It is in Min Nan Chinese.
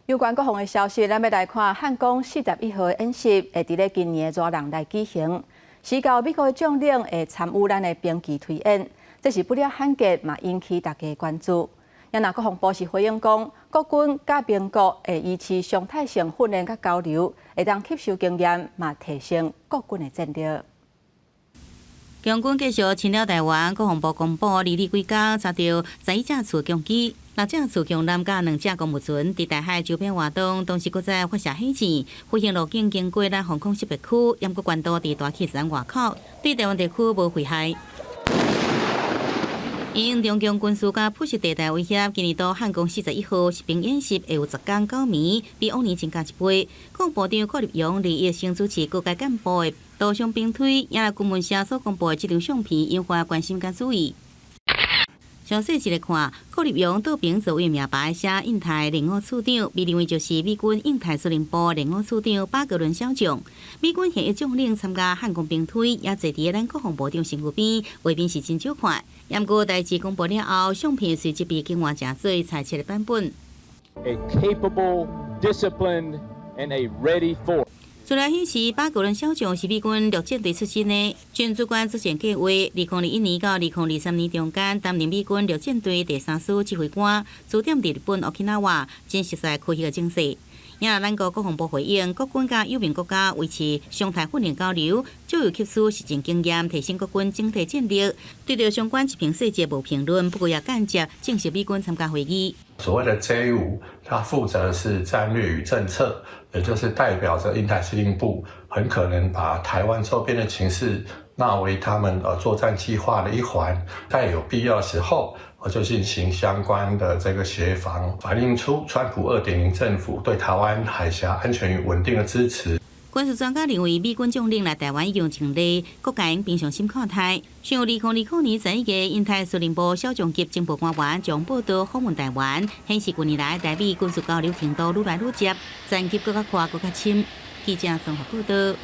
有關國防的消息，咱欲來看漢光41號演習會佇咧今年的熱人來舉行。時到美國的將領會參與咱的兵棋推演，這是不了罕見，嘛引起大家關注。也若國防部是回應講，國軍佮盟國會維持常態性訓練佮交流，會當吸收經驗，嘛提升國軍的戰力。共軍繼續侵擾臺灣，國防部公布，二二幾工查著11架次共機、6架次軍艦佮2架公務船，佇台海周邊活動，同時閣再發射火箭，飛行路徑經過咱防空識別區，毋過懸度佇大氣層外口，對臺灣地區無危害。因應中共軍事佮灰色地帶威脅，今年度漢光41號實兵演習會有10工9暝，比往年增加一倍。國防部長顧立雄21先主持高階幹部的圖像兵推，也軍聞社所公布的這張相片引發關心佮注意。詳細一來看，顧立雄倒爿座位名牌寫印太聯伍處長，被認為就是美軍印太司令部聯伍處長巴格倫小將。美軍現役將領參加漢光兵推，也坐佇咱國防部長身軀邊，畫面是真少看。毋過代誌公布了後，相片隨即被更換成做猜測的版本。 A capable, disciplined, and a ready force. 資料顯示，巴格倫小將是美軍陸戰隊出身的，軍主管作戰計劃，2021年到2023年中間擔任美軍陸戰隊第三師指揮官，駐點佇日本沖繩，真熟悉區域的情勢。也若咱國國防部回應，國軍佮友盟國家維持常態訓練交流，藉由吸取實戰經驗，提升國軍整體戰力。對著相關執行細節無評論，不過也間接證實美軍參加會議。所謂的 J5，它負責的是戰略與政策，也就是代表着印太司令部很可能把台灣周邊的情勢納為他們作戰計劃的一環，在有必要時候，就進行相關的這個協防，反映出川普2.0政府對台灣海峽安全與穩定的支持。軍事專家認為，美軍將領來臺灣已經成例，各界應平常心看待。像2020年11月，印太司令部小將級情報官員將報道訪問臺灣，顯示近年來台美軍事交流程度愈來愈接，層級閣較寬、閣較深。記者綜合報道。